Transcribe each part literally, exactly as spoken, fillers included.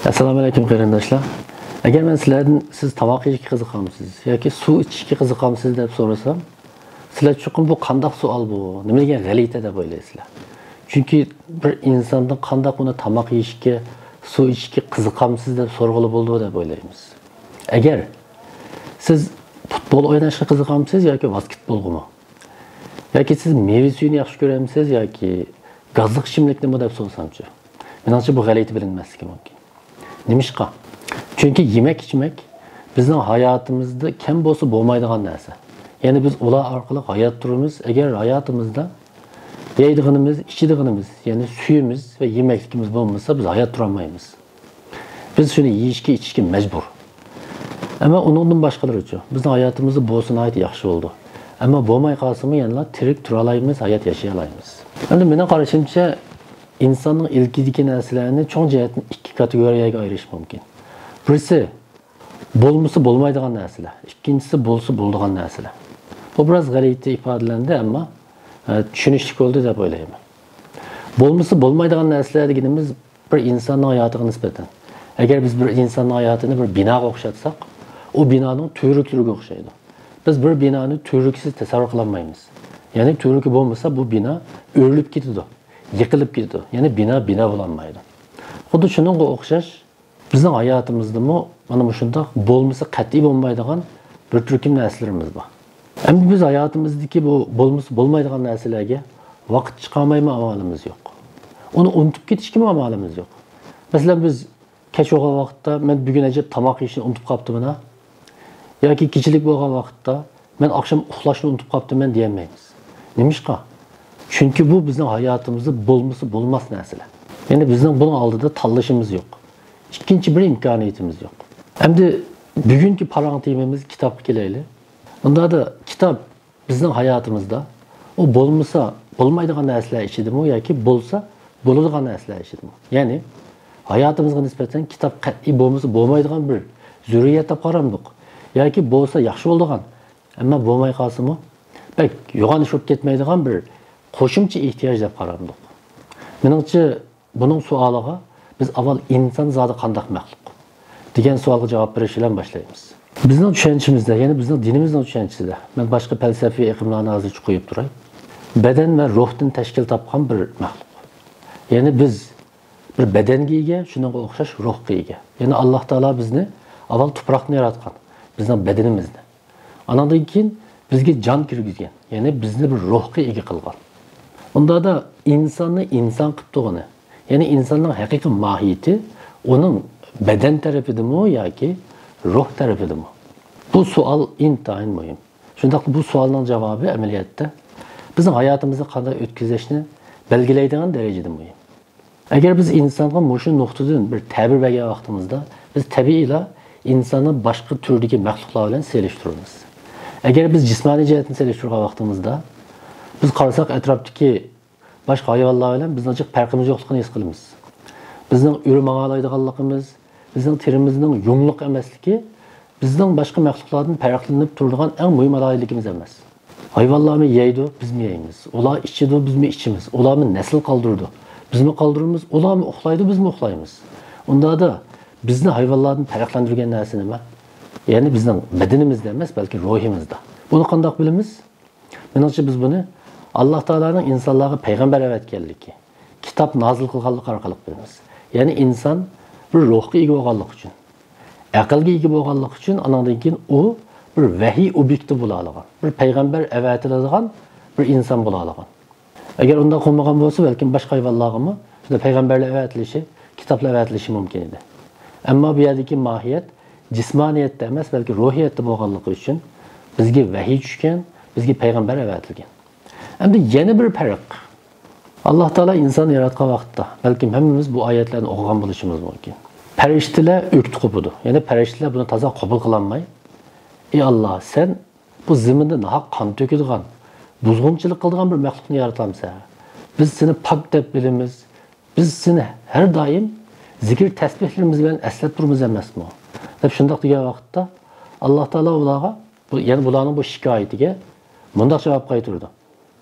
ئەسسالامۇ ئەلەيكۇم قېرىنداشلار. ئەگەر مەن سىلەردىن سىز تاماق يېيىشكە قىزىقامسىز ياكى سۇ ئىچىشكە قىزىقامسىز دەپ سورىسام، سىلەر چوقۇم بۇ قانداق سوئال بۇ؟ نېمە دېگەن غەلىتە دەپ ئويلايسىلەر. چۈنكى بىر ئىنساندىن قانداق ئۇنى تاماق يېيىشكە، سۇ ئىچىشكە قىزىقامسىز دەپ سورىغىلى بولىدۇ دەپ ئويلايمىز. ئەگەر سىز پۇتبول ئويناشقا قىزىقامسىز ياكى ۋاسكېتبولغىمۇ؟ ياكى سىز مېۋە سۈيىنى ياخشى كۆرەمسىز ياكى گازلىق ئىچىملىكنىمۇ دەپ سورىسامچۇ؟ مېنىڭچە بۇ غەلىتە بىلىنمەسلىكى مۇمكىن. نېمىشقا؟ چۈنكى يېمەك-ئىچمەك بىزنىڭ ھاياتىمىزدا كەم بولسا بولمايدىغان نەرسە. يەنى بىز ئۇلار ئارقىلىق ھايات تۇرىمىز. ئەگەر ھاياتىمىزدا يەيدىغىنىمىز، ئىچىدىغىنىمىز، يەنى سۈيىمىز ۋە يېمەكلىكىمىز بولمىسا، بىز ھايات تۇرالمايمىز. بىز شۇنى يېيىشكە، ئىچىشكە مەجبۇر. ئەمما ئۇنىڭدىن باشقىلىرىچۇ؟ بىزنىڭ ھاياتىمىزدا بولسا ناھايىتى ياخشى بولىدۇ. ئەمما بولماي قالسىمۇ يەنىلا تىرىك تۇرالايمىز، ھايات ياشىيالايمىز. ئەمدى مېنىڭ قارىشىمچە، ئىنساننىڭ ئىلكىدىكى نەرسىلەرنى چوڭ جەھەتتىن ئىككى كاتېگورىيەگە ئايرىش مۇمكىن. بىرسى، بولمىسا بولمايدىغان نەرسىلەر، ئىككىنچىسى بولسا بولىدىغان نەرسىلەر. بۇ بىراز غەلىتە ئىپادىلەندى، ئەمما، ئە، چۈشىنىشلىك بولدى دەپ ئويلايمەن. بولمىسا بولمايدىغان نەرسىلەر دېگىنىمىز بىر ئىنساننىڭ ھاياتىغا نىسبەتەن. ئەگەر بىز بىر ئىنساننىڭ ھاياتىنى بىر بىناغا ئوخشاتساق، ئۇ بىنانىڭ تۈۋرۈكلىرىگە ئوخشايدۇ. بىز بىر بىنانى تۈۋرۈكسىز تەسەۋۋۇر قىلالمايمىز. يەنى تۈۋرۈكى بولمىسا، بۇ بىنا ئۆرۈلۈپ كېتىدۇ، يىقىلىپ كېتىدۇ. يەنى بىنا بىنا بولالمايدۇ. خۇددى شۇنىڭغا ئوخشاش، بىزنىڭ ھاياتىمىزدىمۇ مانا مۇشۇنداق بولمىسا قەتئىي بولمايدىغان بىر تۈركۈم نەرسىلىرىمىز بار. ئەمدى بىز ھاياتىمىزدىكى بۇ بولمىسا بولمايدىغان نەرسىلەرگە ۋاقىت چىقارمايمۇ ئامالىمىز يوق. ئۇنى ئۇنتۇپ كېتىشكىمۇ ئامالىمىز يوق. مەسىلەن، بىز كەچ بولغان ۋاقىتتا مەن بۈگۈن ئەجەب تاماق يېيىشنى ئۇنتۇپ قاپتىمەن ھە؟ ياكى كېچىلىك بولغان ۋاقىتتا مەن ئاخشام ئۇخلاشنى ئۇنتۇپ قاپتىمەن دېيەلمەيمىز. نېمىشقا؟ چۈنكى بۇ بىزنىڭ ھاياتىمىزدا بولمىسا بولماس نەرسىلەر. يەنى بىزنىڭ بۇنىڭ ئالدىدا تاللىشىمىز يوق. ئىككىنچى بىر ئىمكانىيىتىمىز يوق. ئەمدى بۈگۈنكى پاراڭ تېمىمىز كىتابقا كېلەيلى. ئۇنداقتا كىتاب بىزنىڭ ھاياتىمىزدا ئۇ بولمىسا بولمايدىغان نەرسىلەر ئىچىدىمۇ ياكى بولسا بولىدىغان نەرسىلەر ئىچىدىمۇ؟ يەنى ھاياتىمىزغا نىسبەتەن كىتاب قەتئىي بولمىسا بولمايدىغان بىر زۆرۈرىيەت دەپ قارامدۇق؟ ياكى بولسا ياخشى بولىدىغان، ئەمما بولماي قالسىمۇ بەك يوغان ئىش بولۇپ كەتمەيدىغان بىر قوشۇمچە ئېھتىياج دەپ قارامدۇق؟ مېنىڭچە، بۇنىڭ سوئالىغا بىز ئاۋۋال ئىنسان زادى قانداق مەخلۇق؟ دېگەن سوئالغا جاۋاب بېرىش بىلەن باشلايمىز. بىزنىڭ چۈشەنچىمىزدە، يەنى بىزنىڭ دىنىمىزنىڭ چۈشەنچىسىدە، مەن باشقا پەلسەپىۋى ئېقىملارنى ھازىرچە قويۇپ تۇراي. بەدەن ۋە روھتىن تەشكىل تاپقان بىر مەخلۇق. يەنى بىز بىر بەدەنگە ئىگە، شۇنىڭغا ئوخشاش روھقا ئىگە. يەنى ئاللاھ تائالا بىزنى ئاۋۋال تۇپراقتىن ياراتقان، بىزنىڭ بەدىنىمىزنى. ئاناندىن كېيىن بىزگە جان كىرگۈزگەن، يەنى بىزنى بىر روھقا ئىگە قىلغان. ئۇنداقتا ئىنساننى ئىنسان قىلىپ تۇرغىنى، يەنى ئىنساننىڭ ھەقىقىي ماھىيىتى ئۇنىڭ بەدەن تەرىپىدىمۇ ياكى روھ تەرىپىدىمۇ؟ بۇ سوئال ئىنتايىن مۇھىم. شۇنداقلا بۇ سوئالنىڭ جاۋابى ئەمەلىيەتتە بىزنىڭ ھاياتىمىزنى قانداق ئۆتكۈزۈشنى بەلگىلەيدىغان دەرىجىدە مۇھىم. ئەگەر بىز ئىنسانغا مۇشۇ نۇقتىدىن بىر تەبىر بەرگەن ۋاقتىمىزدا، بىز تەبىئىيلا ئىنساننى باشقا تۈردىكى مەخلۇقلار بىلەن سېلىشتۇرىمىز. ئەگەر بىز جىسمانىي جەھەتتىن سېلىشتۇرغان ۋاقتىمىزدا، بىز قارىساق ئەتراپتىكى باشقا ھايۋانلار بىلەن بىزنىڭ جىق پەرقىمىز يوقلۇقىنى ھېس قىلىمىز. بىزنىڭ ئۆرە ماڭالايدىغانلىقىمىز، بىزنىڭ تېرىمىزنىڭ يۇڭلۇق ئەمەسلىكى بىزنىڭ باشقا مەخلۇقلاردىن پەرقلىنىپ تۇرىدىغان ئەڭ مۇھىم ئالاھىدىلىكىمىز ئەمەس. ھايۋانلارمۇ يەيدۇ، بىزمۇ يەيمىز. ئۇلار ئىچىدۇ، بىزمۇ ئىچىمىز. ئۇلارمۇ نەسىل قالدۇرىدۇ، بىزمۇ قالدۇرىمىز. ئۇلارمۇ ئۇخلايدۇ، بىزمۇ ئۇخلايمىز. ئۇنداقتا بىزنى ھايۋانلاردىن پەرقلەندۈرگەن نەرسە نېمە؟ يەنى بىزنىڭ بەدىنىمىزدە ئەمەس، بەلكى روھىمىزدا. بۇنى قانداق بىلىمىز؟ مېنىڭچە، بىز بۇنى ئاللاھ تائالانىڭ ئىنسانلارغا پەيغەمبەر ئەۋەتكەنلىكى، كىتاب نازىل قىلغانلىقى ئارقىلىق بىلىمىز. يەنى ئىنسان بىر روھقا ئىگە بولغانلىقى ئۈچۈن، ئەقىلگە ئىگە بولغانلىقى ئۈچۈن، ئانىڭدىن كېيىن ئۇ بىر ۋەھىي ئوبيېكتى بولالىغان، بىر پەيغەمبەر ئەۋەتىلىدىغان بىر ئىنسان بولالىغان. ئەگەر ئۇنداق بولمىغان بولسا، بەلكىم باشقا ھايۋانلارغىمۇ شۇنداق پەيغەمبەرلەر ئەۋەتىلىشى، كىتابلار ئەۋەتىلىشى مۇمكىن ئىدى. ئەمما بۇ يەردىكى ماھىيەت جىسمانىيەتتە ئەمەس، بەلكى روھىيەتتە بولغانلىقى ئۈچۈن بىزگە ۋەھىي چۈشكەن، بىزگە پەيغەمبەر ئەۋەتىلگەن. ئەمدى يەنە بىر پەرق. ئاللاھ تائالا ئىنساننى ياراتقان ۋاقىتتا، بەلكىم ھەممىمىز بۇ ئايەتلەرنى ئوقۇغان بولۇشىمىز مۇمكىن. پەرىشتىلەر ئۆكتە قوپىدۇ. يەنى پەرىشتىلەر بۇنى تازا قوبۇل قىلالماي، ئى ئاللاھ، سەن بۇ زېمىندا ناھەق قان تۆكىدىغان، بۇزغۇنچىلىق قىلىدىغان بىر مەخلۇقنى يارىتامسەن؟ بىز سېنى پاك دەپ بىلىمىز. بىز سېنى ھەر دائىم زىكىر تەسبىھلىرىمىز بىلەن ئەسلەپ تۇرىمىز ئەمەسمۇ؟ دەپ شۇنداق دېگەن ۋاقىتتا، ئاللاھ تائالا ئۇلارغا، بۇ، يەنى بۇلارنىڭ بۇ شىكايىتىگە مۇنداق جاۋاب قايتۇرىدۇ.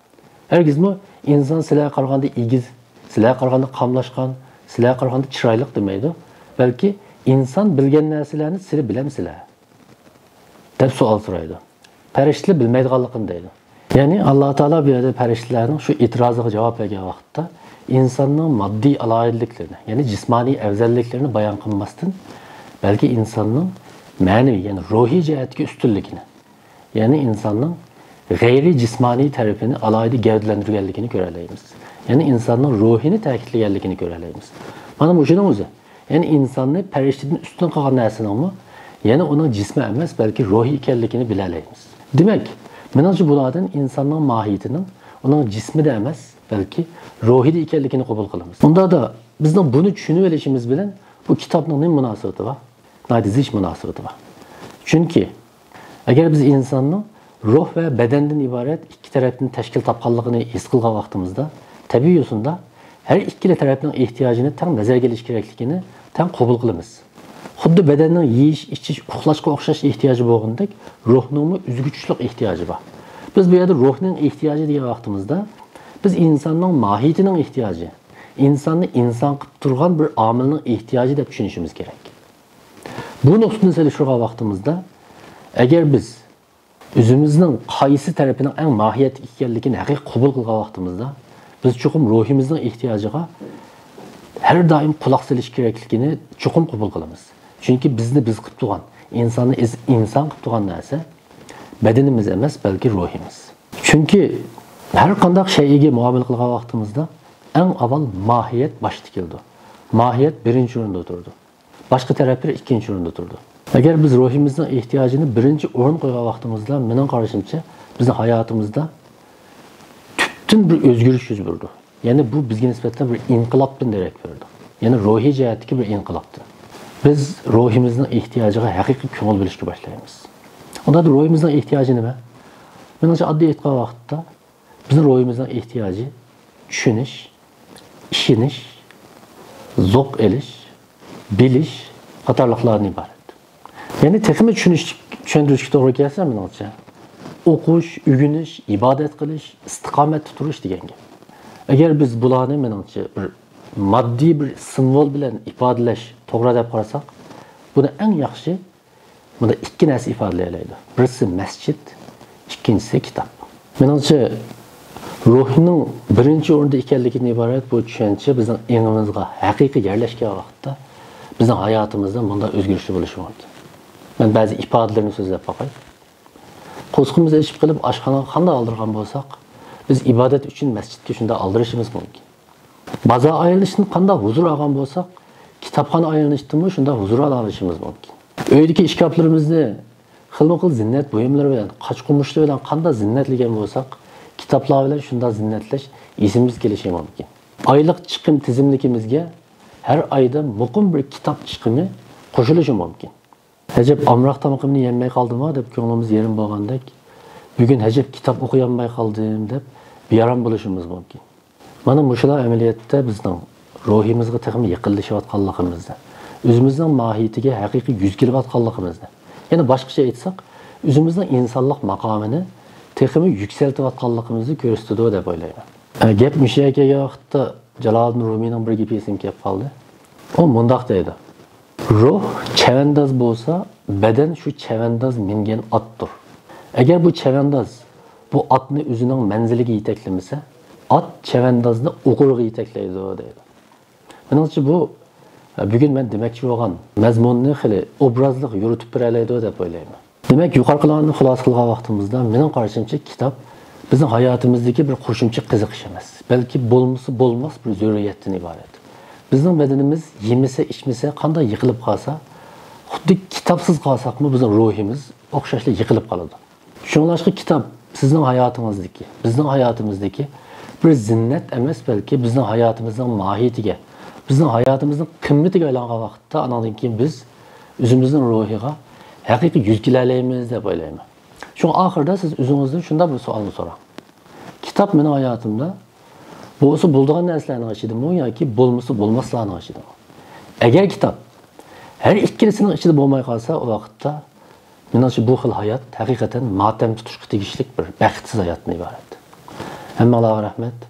ھەرگىزمۇ ئىنسان سىلەرگە قارىغاندا ئېگىز، سىلەرگە قارىغاندا قاملاشقان، سىلەرگە قارىغاندا چىرايلىق دېمەيدۇ. بەلكى ئىنسان بىلگەن نەرسىلەرنى سىلە بىلەمسىلە؟ دەپ سوئال سورايدۇ. پەرىشتىلەر بىلمەيدىغانلىقىنى دەيدۇ. يەنى ئاللا تائالا بۇ يەردە پەرىشتىلەرنىڭ شۇ ئېتىرازىغا جاۋاب بەرگەن ۋاقىتتا ئىنساننىڭ ماددىي ئالاھىدىلىكلىرىنى، يەنى جىسمانىي ئەۋزەللىكلىرىنى بايان قىلماستىن، بەلكى ئىنساننىڭ مەنىۋى، يەنى روھىي جەھەتتىكى ئۈستۈنلۈكىنى، يەنى ئىنساننىڭ غەيرىي جىسمانىي تەرىپىنى ئالاھىدە گەۋدىلەندۈرگەنلىكىنى كۆرەلەيمىز. يەنى ئىنساننىڭ روھىنى تەكىتلىگەنلىكىنى كۆرەلەيمىز. مانا مۇشۇنىڭ ئۆزى، يەنى ئىنساننى پەرىشتىدىن ئۈستۈن قىلغان نەرسىنىڭمۇ يەنە ئۇنىڭ جىسمى ئەمەس، بەلكى روھى ئىكەنلىكىنى بىلەلەيمىز. دېمەك، مېنىڭچە بۇلاردىن ئىنساننىڭ ماھىيىتىنىڭ ئۇنىڭ جىسمىدە ئەمەس، بەلكى روھىدا ئىكەنلىكىنى قوبۇل قىلىمىز. ئۇنداقتا بىزنىڭ بۇنى چۈشىنىۋېلىشىمىز بىلەن بۇ كىتابنىڭ نېمە مۇناسىۋىتى بار؟ ناھايىتى زىچ مۇناسىۋىتى بار. چۈنكى ئەگەر بىز ئىنساننىڭ روھ ۋە بەدەندىن ئىبارەت ئىككى تەرەپتىن تەشكىل تاپقانلىقىنى ھېس قىلغان ۋاقتىمىزدا، تەبىئىي يوسۇندا ھەر ئىككىلا تەرەپنىڭ ئېھتىياجىنى تەڭ نەزەرگە ئېلىش كېرەكلىكىنى تەڭ قوبۇل قىلىمىز. خۇددى بەدەننىڭ يېيىش، ئىچىش، ئۇخلاشقا ئوخشاش ئېھتىياجى بولغىنىدەك، روھنىڭمۇ ئۈزگۈچلۈك ئېھتىياجى بار. بىز بۇ يەردە روھنىڭ ئېھتىياجى دېگەن ۋاقتىمىزدا، بىز ئىنساننىڭ ماھىيىتىنىڭ ئېھتىياجى، ئىنساننى ئىنسان قىلىپ تۇرغان بىر ئامىلنىڭ ئېھتىياجى دەپ چۈشىنىشىمىز كېرەك. بۇ نۇقتىدىن سېلىشتۇرغان ۋاقتىمىزدا، ئەگەر بىز ئۆزىمىزنىڭ قايسى تەرىپىنىڭ ئەڭ ماھىيەتلىك ئىكەنلىكىنى ھەقىقىي قوبۇل قىلغان ۋاقتىمىزدا، بىز چوقۇم روھىمىزنىڭ ئېھتىياجىغا ھەر دائىم قۇلاق سېلىش كېرەكلىكىنى چوقۇم قوبۇل قىلىمىز. چۈنكى بىزنى بىز قىلىپ تۇرغان، ئىنساننى ئىز-، ئىنسان قىلىپ تۇرغان نەرسە بەدىنىمىز ئەمەس، بەلكى روھىمىز. چۈنكى ھەر قانداق شەيئىگە مۇئامىلە قىلغان ۋاقتىمىزدا ئەڭ ئاۋۋال ماھىيەت باشتا كېلىدۇ. ماھىيەت بىرىنچى ئورۇندا تۇرىدۇ. باشقا تەرەپلەر ئىككىنچى ئورۇندا تۇرىدۇ. ئەگەر بىز روھىمىزنىڭ ئېھتىياجىنى بىرىنچى ئورۇن قويغان ۋاقتىمىزدا، مېنىڭ قارىشىمچە، بىزنىڭ ھاياتىمىزدا تۈپتىن بىر ئۆزگىرىش يۈز بېرىدۇ. يەنى بۇ بىزگە نىسبەتەن بىر ئىنقىلابتىن دېرەك بېرىدۇ. يەنى روھىي جەھەتتىكى بىر ئىنقىلابتىن. بىز روھىمىزنىڭ ئېھتىياجىغا ھەقىقىي كۆڭۈل بۆلۈشكە باشلايمىز. ئۇنداقتا روھىمىزنىڭ ئېھتىياجى نېمە؟ مېنىڭچە، ئاددىي ئېيتقان ۋاقىتتا، بىزنىڭ روھىمىزنىڭ ئېھتىياجى چۈشىنىش، ئىشىنىش، زوق ئېلىش، بىلىش قاتارلىقلاردىن ئىبارەت. يەنى تېخىمۇ چۈشىنىش، چۈشەندۈرۈشكە توغرا كەلسە، مېنىڭچە، ئوقۇش، ئۆگىنىش، ئىبادەت قىلىش، ئىستىقامەتتە تۇرۇش دېگەن گەپ. ئەگەر بىز بۇلارنى، مېنىڭچە، بىر ماددىي بىر سىمۋول بىلەن ئىپادىلەش توغرا دەپ قارىساق، بۇنى ئەڭ ياخشى مۇندا ئىككى نەرسە ئىپادىلىيەلەيدۇ. بىرسى مەسچىت، ئىككىنچىسى كىتاب. مېنىڭچە، روھنىڭ بىرىنچى ئورۇندا ئىكەنلىكىدىن ئىبارەت بۇ چۈشەنچە بىزنىڭ ئېڭىمىزغا ھەقىقىي يەرلەشكەن ۋاقىتتا، بىزنىڭ ھاياتىمىزدا مۇنداق ئۆزگىرىشلەر بولۇشى مۇمكىن. مەن بەزى ئىپادىلىرىنى سۆزلەپ باقاي. قورسىقىمىز ئېچىپ قېلىپ، ئاشخانىغا قانداق ئالدىرىغان بولساق، بىز ئىبادەت ئۈچۈن مەسچىتكە شۇنداق ئالدىرىشىمىز مۇمكىن. بازار ئايلىنىشتىن قانداق ھۇزۇر ئالغان بولساق، كىتابخانا ئايلىنىشتىنمۇ شۇنداق ھۇزۇر ئالالىشىمىز مۇمكىن. ئۆيدىكى ئىشكاپلىرىمىزنى خىلمۇ خىل زىننەت بۇيۇملىرى بىلەن، قاچا-قۇمۇچلار بىلەن قانداق زىننەتلىگەن بولساق، كىتابلار بىلەن شۇنداق زىننەتلەش ئېسىمىزگە كېلىشى مۇمكىن. ئايلىق چىقىم تىزىملىكىمىزگە ھەر ئايدا مۇقىم بىر كىتاب چىقىمى قوشۇلۇشى مۇمكىن. ئەجەب، ئامراق تامىقىمنى يەممەي قالدىمۇ دەپ كۆڭلىمىز يېرىم بولغاندەك، بۈگۈن ئەجەب كىتاب ئوقۇيالماي قالدىم دەپ بىئارام بولۇشىمىز مۇمكىن. مانا مۇشۇلار ئەمەلىيەتتە بىزنىڭ روھىمىزغا تېخىمۇ يېقىنلىشىۋاتقانلىقىمىزنى، ئۆزىمىزنىڭ ماھىيىتىگە ھەقىقىي يۈز كېلىۋاتقانلىقىمىزنى، يەنى باشقىچە ئېيتساق، ئۆزىمىزنىڭ ئىنسانلىق ماقامىنى تېخىمۇ يۈكسەلتىۋاتقانلىقىمىزنى كۆرسىتىدۇ دەپ ئويلايمەن. ئە، گەپ مۇشۇ يەرگە كەلگەن ۋاقىتتا جالالىدىن رۇمىينىڭ بىر گېپى ئېسىمگە كېلىپ قالدى. ئۇ مۇنداق دەيدۇ: «روھ چەۋەنداز بولسا، بەدەن شۇ چەۋەنداز مىنگەن ئاتتۇر. ئەگەر بۇ چەۋەنداز بۇ ئاتنى ئۆزىنىڭ مەنزىلىگە يېتەكلىمىسە، ئات چەۋەندازنى ئوغرىغا يېتەكلەيدۇ» دەيدۇ. مېنىڭچە بۇ، بۈگۈن مەن دېمەكچى بولغان مەزمۇننى خېلى ئوبرازلىق يورۇتۇپ بېرەلەيدۇ دەپ ئويلايمەن. دېمەك، يۇقىرىقىلارنى خۇلاسە قىلغان ۋاقتىمىزدا، مېنىڭ قارىشىمچە، كىتاب بىزنىڭ ھاياتىمىزدىكى بىر قوشۇمچە قىزىقىش ئەمەس، بەلكى بولمىسا بولماس بىر زۆرۈرىيەتتىن ئىبارەت. بىزنىڭ بەدىنىمىز يېمىسە، ئىچمىسە، قانداق يىقىلىپ قالسا، خۇددى كىتابسىز قالساقمۇ بىزنىڭ روھىمىز ئوخشاشلا يىقىلىپ قالىدۇ. شۇڭلاشقا كىتاب سىزنىڭ ھاياتىڭىزدىكى، بىزنىڭ ھاياتىمىزدىكى بىر زىننەت ئەمەس، بەلكى بىزنىڭ ھاياتىمىزنىڭ ماھىيىتىگە، بىزنىڭ ھاياتىمىزنىڭ قىممىتىگە ئايلانغان ۋاقىتتا، ئانىڭدىن كېيىن بىز ئۆزىمىزنىڭ روھىغا ھەقىقىي يۈز كېلەلەيمىز دەپ ئويلايمەن. شۇڭا ئاخىرىدا سىز ئۆزىڭىزدىن شۇنداق بىر سوئالنى سوراڭ: «كىتاب مېنىڭ ھاياتىمدا بولسا بولىدىغان نەرسىلەرنىڭ ئىچىدىمۇ ياكى بولمىسا بولماسلارنىڭ ئىچىدىمۇ؟» ئەگەر كىتاب ھەر ئىككىلىسىنىڭ ئىچىدە بولماي قالسا، ئۇ ۋاقىتتا مېنىڭچە، بۇ خىل ھايات ھەقىقەتەن ماتەم تۇتۇشقا تېگىشلىك بىر بەختسىز ھاياتتىن ئىبارەت. ھەممىڭلارغا رەھمەت.